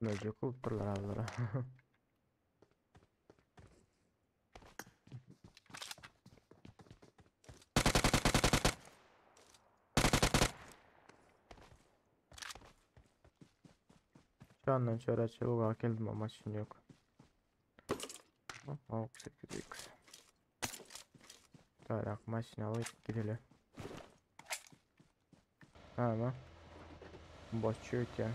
Möjek bolupdyrlar azlara. Şandan çöre çubuğa geldim ama maşyn yok. Hop 8x. Tarak maşyn alyp gidelim. Ama boş ya.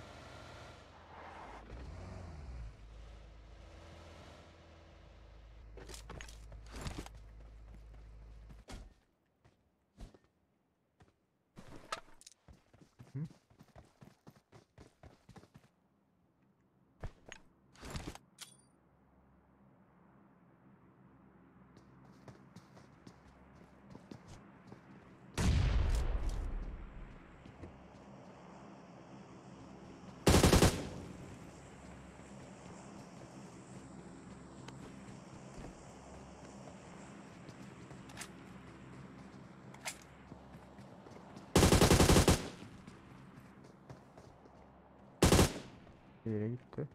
Yere gitti.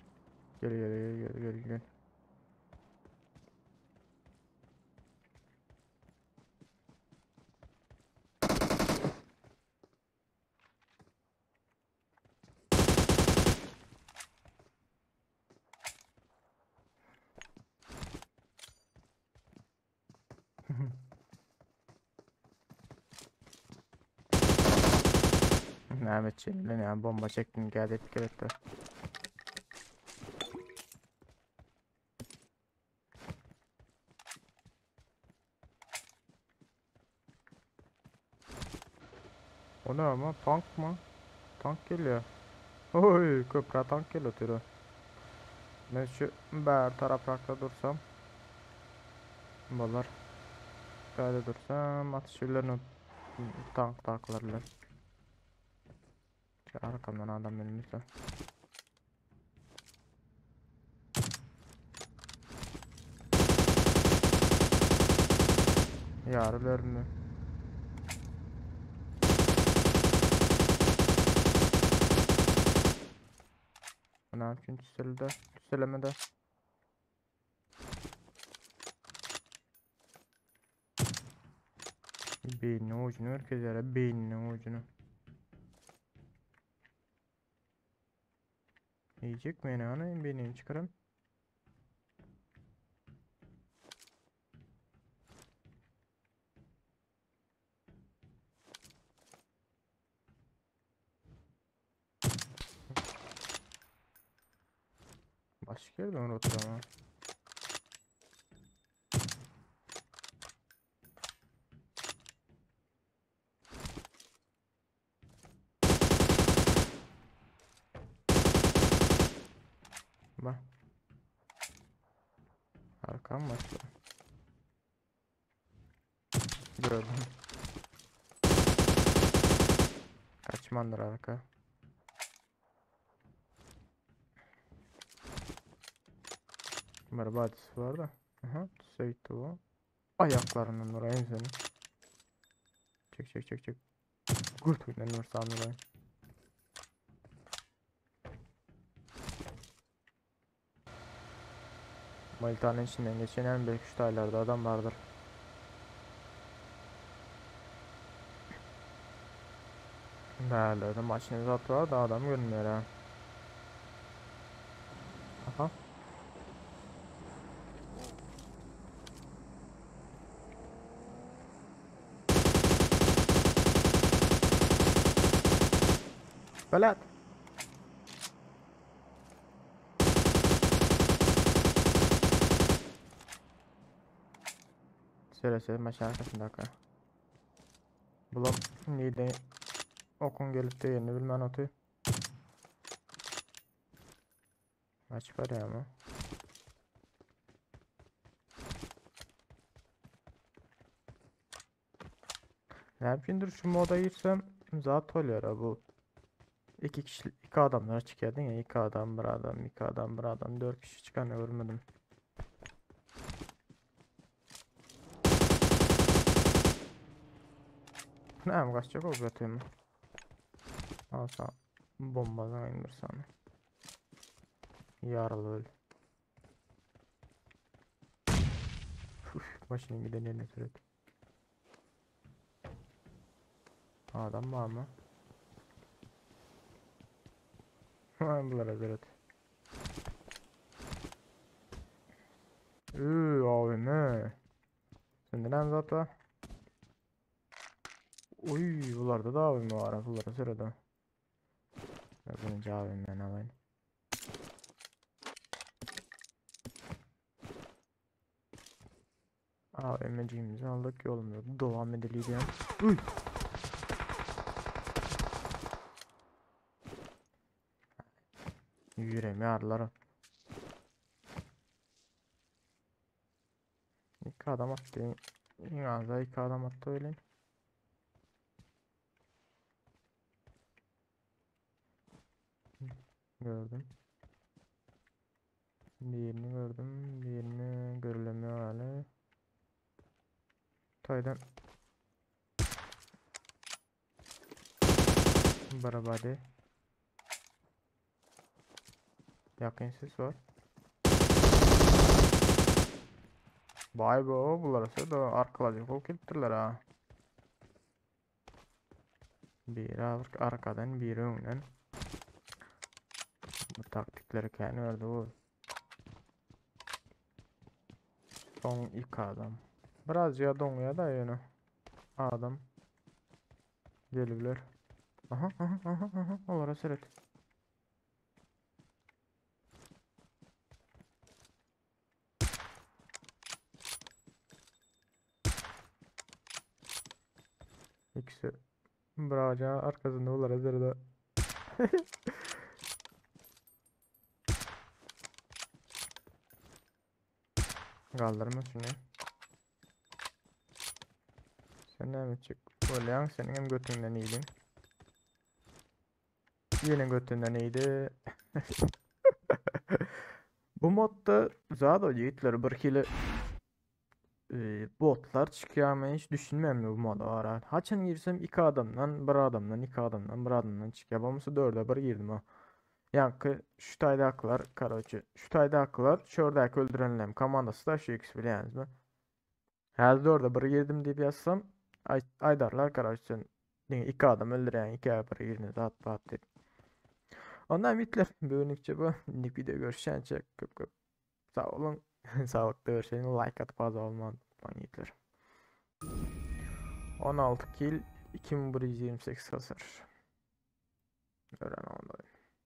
Gel gel gel gel gel gel. Mehmet çekilen yani bomba çektim geldi gerekti. O ne ama tank mı? Tank geliyor. Oy köprü tank geliyor türü. Ben şu ber tarafta dursam. Bunlar. Böyle dursam atışırlarını tank taklarlar. Şu arkamdan adam önümüzde. Yarılar mı? Ne yapayım tüselide? Tüselemede. Beynini ucunu herkes beynini ucunu. Yiyecek mi yani? Beynini çıkarım. Başka yerden otur ama. Bak. Arkam başka. Gördüm. Kaçmandır arka. Merhaba var da. Aha, gitti bu. Ayaklarından oraya seni. Çek çek çek çek. Gurtuğundan vursam oraya. Manitanın içinden geçen en büyük şu taylarda adam vardır. Nerede maçın var da adam görünmüyor ha. Aha. Belat. Söyle söyle maçın arkasında. Bulam neydi? Okun gelip de yerini bilmem otu. Maç var ya ama. Ne yapayım şu moda girsem zaten oluyor ha bu. İki kişi iki adamlar çıkardın ya iki adam bir adam iki adam bir adam dört kişi çıkan görmedim. Ne mi kaçacak o götüğümü? Al sana bombadan indir sana. Ýaraly öl. Uf, maşynyň giden ýerine seret. Adam barmy? Bulara seret. Üü, AVM. Sende näme zat bar? Uy, bularda da AVM var. Bulara seret. Birinji AVM-ni alaýyn. AVM'ciğimizi aldık yolumuza devam edelim. Uy. Yüreğimi ağrılar. İki adam attı. En az iki adam attı öyle. Gördüm. Birini gördüm. Birini görülemiyor hala. Toydan. Barabade. Yakın ses var. Vay be bular da arkalacak bolup gelipdirler ha. Biri arkadan biri öňden. Bu taktikleri kän berdi bu. Son iki adam. Biraz ya doňýar da ýöne. Adam. Gelipler. Aha aha aha aha olara seret. İkisi bir arkasında olara seret. Galdyrma şuny. Sen näme etjek bolýaň? Seniň hem götüňden iýdim. Ýene götünden iýdi. Bu modda zat o ýigitler bir hili e, botlar çykýar men hiç düşünmem bu moda var. Haçan girsem iki adamdan, bir adamdan, iki adamdan, bir adamdan çykýar. Bolmasa dörde bir girdim ha. Ýaňky şu taýdakylar, karoçe, şu taýdakylar, şördäki öldürenlerim komandasy da şu ikisi bilýäňizmi? Häzir dörde bir girdim diýip ýazsam, aý, aýdarlar karoçe sen diňe iki adam öldürýäň, iki bir girdin zat bat diýip. Ondan bitler. Bugünlükçe bu. Indiki video görüşýänçe köp köp sag boluň. Saglykda görüşeýin. Like atyp az olman ýigitler. 16 kill 2128 hasar. Ören onda.